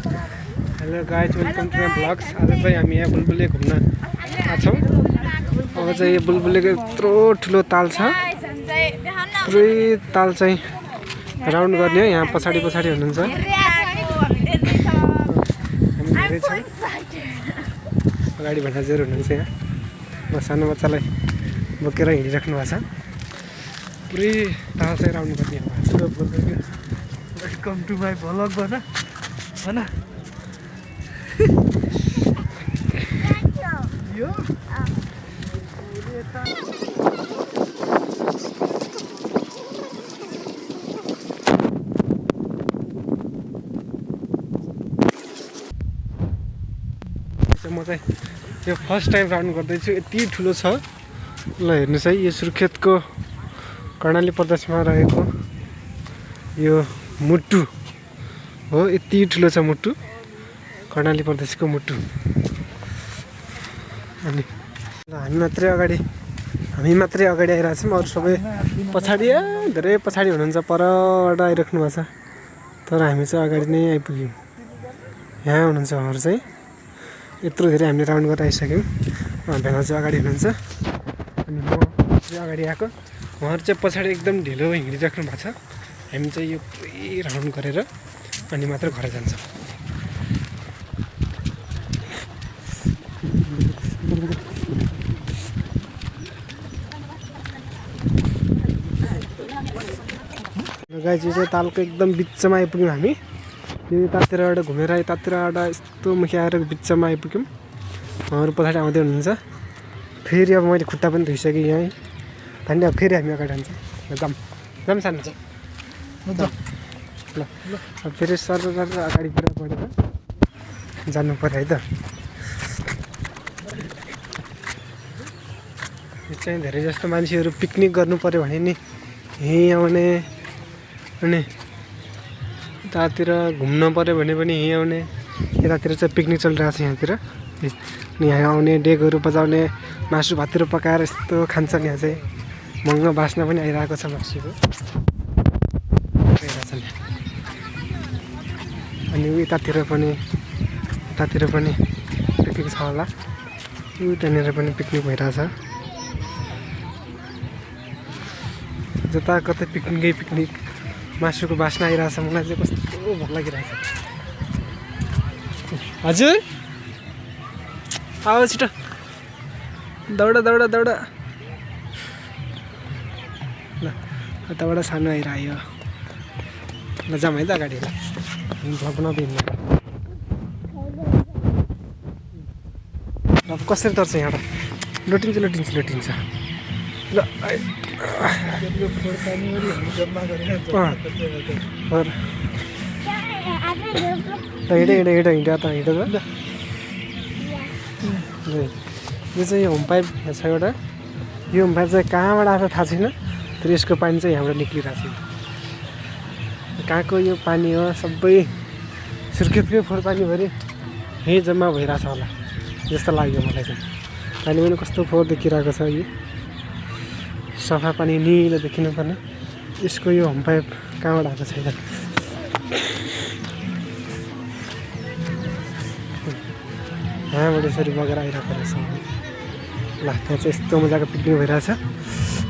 Hello guys welcome to my blogs. आज चाहिँ हामी यहाँ बुलबुले घुम्न आएको छौँ। अब चाहिँ यो बुलबुलेको यत्रो ठुलो ताल छ। पुरै ताल चाहिँ राउन्ड गर्ने हो। यहाँ पछाडि हुनुहुन्छ हामी धेरै छौँ। अगाडि भन्डाजेहरू हुनुहुन्छ यहाँ। म सानो बच्चालाई बोकेर हिँडिराख्नु भएको छ। पुरै ताल चाहिँ राउन्ड गर्ने हो। वेलकम टु माई ब्लग भन भन। यो म चाहिँ यो फर्स्ट टाइम राउन्ड गर्दैछु। यति ठुलो छ। ल हेर्नुहोस् है, यो सुर्खेतको कर्णाली प्रदेशमा रहेको यो मुटु हो। यति ठुलो छ मुटु, कर्णाली प्रदेशको मुटु। अनि हामी मात्रै अगाडि आइरहेको छौँ। अरू सबै पछाडि धेरै पछाडि हुनुहुन्छ, परबाट आइराख्नु भएको छ। तर हामी चाहिँ अगाडि नै आइपुग्यौँ। यहाँ हुनुहुन्छ उहाँहरू चाहिँ। यत्रो धेरै हामीले राउन्ड गरेर आइसक्यौँ। भेना चाहिँ अगाडि हुनुहुन्छ अनि म चाहिँ अगाडि आएको। उहाँहरू चाहिँ पछाडि एकदम ढिलो हिँडिराख्नु भएको छ। हामी चाहिँ यो पुरै राउन्ड गरेर अनि मात्र घर जान्छौँ। गाइज यो चाहिँ तालको एकदम बिचमा आइपुग्यौँ हामी। यो यतातिरबाट घुमेर यतातिरबाट यस्तो मुखी आएर बिचमा आइपुग्यौँ। उहाँहरू पछाडि आउँदै हुनुहुन्छ। फेरि अब मैले खुट्टा पनि धोइसकेँ यहीँ। अनि अब फेरि हामी अगाडि जान्छौँ। जाम सानो चाहिँ ल अब फेरि सर अगाडितिर बढेर जानु पऱ्यो है त। यो चाहिँ धेरै जस्तो मान्छेहरू पिकनिक गर्नु पऱ्यो भने नि यहीँ आउने, अनि यतातिर घुम्न पऱ्यो भने पनि यहीँ आउने। यतातिर चाहिँ पिकनिक चलिरहेको छ यहाँतिर। अनि यहाँ आउने, डेकहरू बजाउने, मासु भातहरू पकाएर यस्तो खान्छन्। यहाँ चाहिँ महँगो बास्ना पनि आइरहेको छ मासुको। अनि यतातिर पनि पिकनिक छ होला। त्यहाँनिर पनि पिकनिक भइरहेछ। जता कतै पिकनिक मासुको बास्ना आइरहेछ। मलाई चाहिँ कस्तो भोक लागिरहेछ। हजुर आऊ छिटो, दौड ल। यताबाट सानो आइरह्यो। ल जाऊँ है त अगाडि। ल भ्लग बनाउँदै अब कसरी तर्छ यहाँबाट? लोटिन्छ ल। हिँड यो चाहिँ होम पाइप छ एउटा। यो होम पाइप चाहिँ कहाँबाट आएको थाहा छैन। तर यसको पानी चाहिँ यहाँबाट निक्लिरहेको छ। कहाँको यो पानी हो? सबै सुर्खेतकै फोहोर पानीभरि यहीँ जम्मा भइरहेछ होला जस्तो लाग्यो मलाई चाहिँ। पानी पनि कस्तो फोहोर देखिरहेको छ। यो सफा पानी निलो देखिनुपर्ने। यसको यो होम पाइप कहाँबाट आएको छैन। यहाँबाट यसरी बगेर आइरहेको रहेछ। ल त्यहाँ चाहिँ यस्तो मजाको पिकनिक भइरहेछ।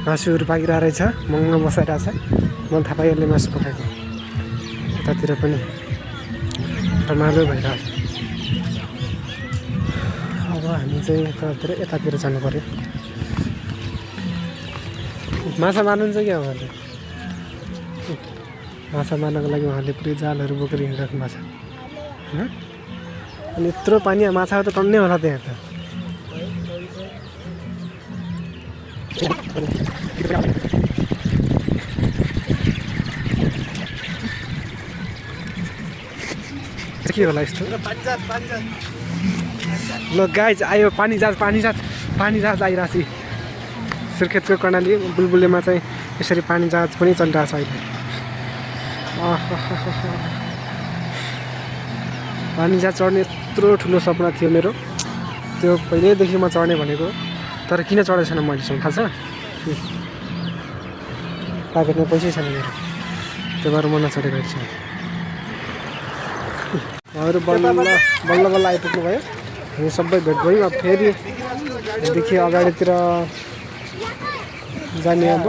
मासुहरू पाकिरहेको रहेछ, महँगो बसाइरहेछ। मलाई थाहा पाइहाल्यो मासु पकाएको। यतातिर पनि रमाइलो भइरहेछ। अब हामी चाहिँ यतातिर जानु पऱ्यो। माछा मार्नुहुन्छ क्या उहाँहरूले? माछा मार्नको लागि उहाँहरूले पुरै जालहरू बोकेर हिँडिराख्नु भएको छ। अनि यत्रो पानी माछा त टन्नै होला त्यहाँ त। के होला यस्तो? ल गाइज आयो पानी जहाज आइरहेको छ। सुर्खेतको कर्णाली बुलबुलेमा चाहिँ यसरी पानी जहाज पनि चलिरहेको छ अहिले। पानी जहाज चढ्ने यत्रो ठुलो सपना थियो मेरो। त्यो पहिल्यैदेखि म चढ्ने भनेको। तर किन चढेको छैन मैले थाहा छ? प्याकेटमा पैसै छैन मेरो। त्यो भएर म नचढेको छु। अरू बल्ल बल्ल बल्ल आइपुग्नु भयो। हामी सबै भेट भयौँ। अब फेरि देखि अगाडितिर जाने अब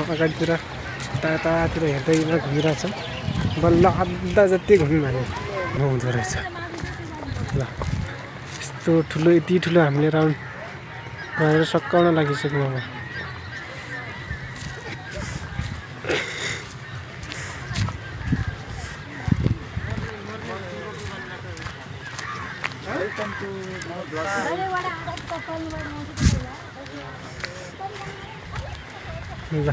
अगाडितिर यतातिर हेर्दै घुमिरहेछ। बल्ल आधा जति घुम्यौँ भने नहुँदो रहेछ। ल यस्तो ठुलो यति ठुलो हामीले राउन्ड गरेर सकाउन लागिसक्यौँ अब। ल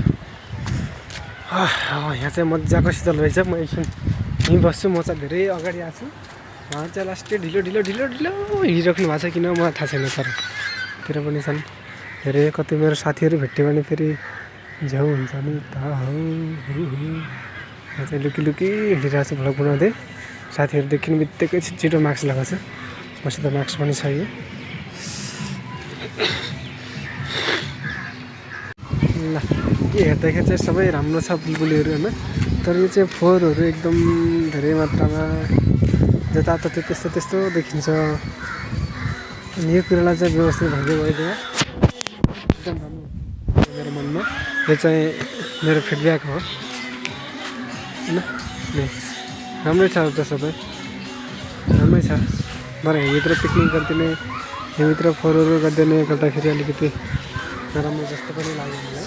यहाँ चाहिँ मजाको शीतल रहेछ। म एकछिन यहीँ बस्छु। म चाहिँ धेरै अगाडि आएको छु। उहाँ चाहिँ लास्टै ढिलो ढिलो ढिलो ढिलो हिँडिराख्नु भएको छ। किन मलाई थाहा छैन। तर तिर पनि छन् धेरै। कति मेरो साथीहरू भेट्यो भने फेरि झ्याउ हुन्छ नि त हौ। म चाहिँ लुकी लुकी हिँडिरहेको छु भ्लग बनाउँदै। साथीहरू देखिने बित्तिकै छिटो मास्क लगाएको छु। मसित मास्क पनि छ। यो ल यो हेर्दाखेरि चाहिँ सबै राम्रो छ बुलबुलीहरू होइन। तर यो चाहिँ फोहोरहरू एकदम धेरै मात्रामा जताततै त्यस्तो त्यस्तो देखिन्छ। अनि यो कुरालाई चाहिँ व्यवस्थित भइदियो भइदियो एकदम राम्रो मेरो मनमा। यो चाहिँ मेरो फिडब्याक हो होइन। राम्रै छ त सबै राम्रै छ। तर यहीँभित्र पिकनिक गरिदिने यहीँभित्र फोहोरहरू गरिदिने गर्दाखेरि अलिकति नराम्रो जस्तो पनि लाग्यो मलाई।